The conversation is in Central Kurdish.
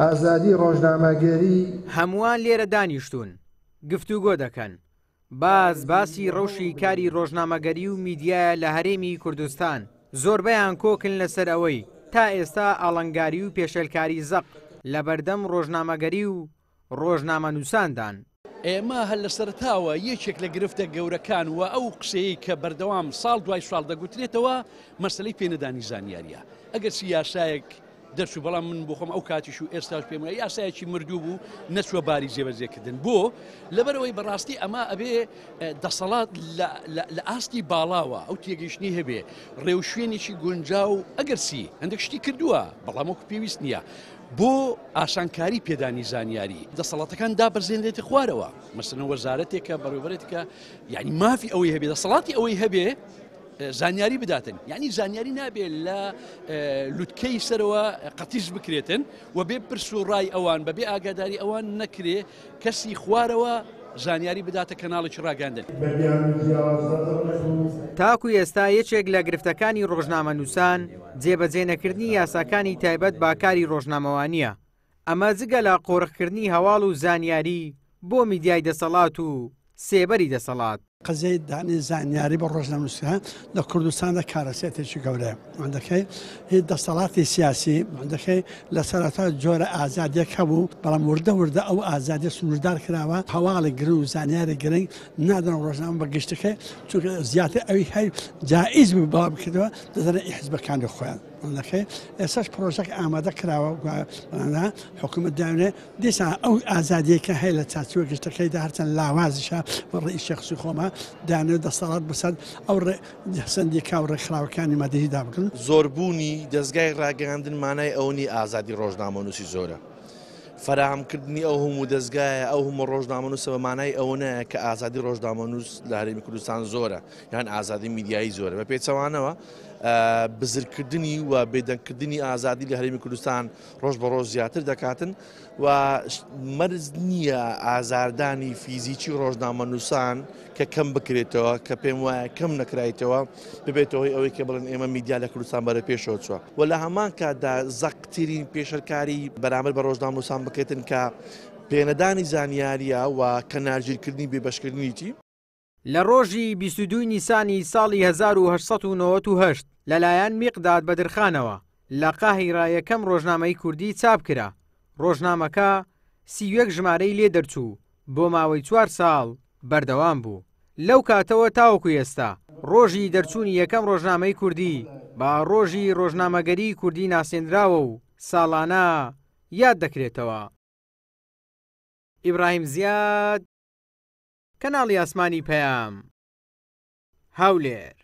ئازادی ڕۆژنامەگەری. هەمووان لێرە دانیشتوون، گفتوگۆ دەکەن، باس باسی ڕەوشی کاری ڕۆژنامەگەری و میدیایە لە هەرێمی کوردستان، زۆربەیان کۆکن لەسەر ئەوەی تا ئێستا ئاڵنگاری و پێشێلکاری زەق لەبەردەم ڕۆژنامەگەری و ڕۆژنامەنووساندان. ئێمە هەر لە سەرەتاوە یەکێک لە گرفتە گەورەکان و ئەو قسەیەی کە بەردەوام ساڵ دوای ساڵ دەگوترێتەوە مەسەلەی پێنەدانی زانیارییە. ئەگەرچی یاسایەک دەرچوو بەڵام من بۆ خۆم ئەو کاتیش و ئێستاش پێم وایە یاسایەکی مردوو بوو نەچووە باری جێبەجێکردن. بۆ؟ لەبەرئەوەی بەڕاستی ئەمە ئەبێ دەسەڵات لە ئاستی باڵاوە ئەو تێگەیشتنی هەبێ ڕێوشوێنێکی گونجاو ئەگەرچی هەندێک شتی کردووە بەڵام وەکو پێویست نییە. بۆ ئاسانکاری پێدانی زانیاری دەسەڵاتەکان دابەزێنرێتە خوارەوە مەسەلەن وەزارەتێکە بەڕێوەبەرێتکە یعنی مافی ئەوەی هەبێ دەسەڵاتی ئەوەی هەبێ زانیاری بداتن یعنی زانیاری نابێ لە لوتکەی سەرەوە قەتیس بکرێتن و بێ پرس و ڕای ئەوان بەبێ ئاگاداری ئەوان نەکرێ کەسی خوارەوە زانیاری بداتە کەناڵێکی ڕاگەیاندن. تاکو ئێستا یەکێک لە گرفتەکانی ڕۆژنامەنووسان جێبەجێنەکردنی یاساکانی تایبەت بە کاری ڕۆژنامەوانییە، ئەمە جگە لە قۆرخکردنی هەواڵ و زانیاری بۆ میدیای دەسەڵات و سێبەری دەسەڵات. قەزیەی دانی زانیاری بۆ ڕۆژنامەنووسەکان لە کوردستاندا کارەساتێکی گەورەیە. مادەکەی هی دەسەڵاتی سیاسی، مادەکەی لە سەرەتا جۆرە ئازادیەک هەبوو، بەڵام وردە وردە ئەو ئازادیە سنووردار کراوە. هەواڵی گرنگ و زانیاری گرنگ نادەن ڕۆژنامە بە گشتەکەی، چونکە زیاتر ئەوی هەی جائیز بوو بڵاو بکردەوە دەدەنە ئی حزبەکانی خۆیان. مادەکەی ئێستاش پرۆژەک ئامادە کراوە حکوومەت داوێ دیسان ئەو ئازادیەی کە هەیە لە چارچێوە گشتەکەیدا هەرچەند لاوازیشە بە ڕێی شەخسی خۆمە دانێ دەسەڵات بەسەر ئەو سەندیکا و ڕێکخراوەکانی مەدەنیدا بگرن. زۆربوونی دەزگای ڕاگەیاندن مانای ئەوە نییە ئازادی ڕۆژنامەنووسی زۆرە. فەراهەمکردنی ئەو هەموو دەزگایە، ئەو هەموو ڕۆژنامەنووسە بە مانای ئەوە نایە کە ئازادی ڕۆژنامەنووس لە هەرێمی کوردستان زۆرە یان ئازادی میدیایی زۆرە. بە پێچەوانەوە بزرکردنی و بێدەنگکردنی ئازادی لە هەرێمی کوردستان ڕۆژ بە ڕۆژ زیاتر دەکاتن و مەرج نییە ئازاردانی فیزیکی ڕۆژنامەنووسان کە کەم بکرێتەوە کە پێم وایە کەم نەکرایتەوە ببێتەوە هۆی ئەوەی کە بڵێن ئێمە میدیا لە کوردستان بەرە پێشەوە چووە و لە هەمان کاتدا زەقترین پێشەرکاری بەرامبەر بە ڕۆژنامەنووسان بکرێتن کە پێنەدانی زانیاریە و کەنارگیرکردنی بێبەشکردنیی. لە ڕۆژی 22 نیسانی ساڵی 1898 لەلایەن میقداد بەدرخانەوە لە قاهیرە یەکەم ڕۆژنامەی کوردی چاپ کرا، ڕۆژنامەکە 31 ژمارەی لێ دەرچوو بۆ ماوەی چوار ساڵ بەردەوام بوو. لەو کاتەوە تاوەکو ئێستا ڕۆژی دەرچوونی یەکەم ڕۆژنامەی کوردی بە ڕۆژی ڕۆژنامەگەریی کوردی ناسێنراوە و ساڵانە یاد دەکرێتەوە. ئیبراهیم زیاد، کەناڵی ئاسمانی پەیام، هەولێر.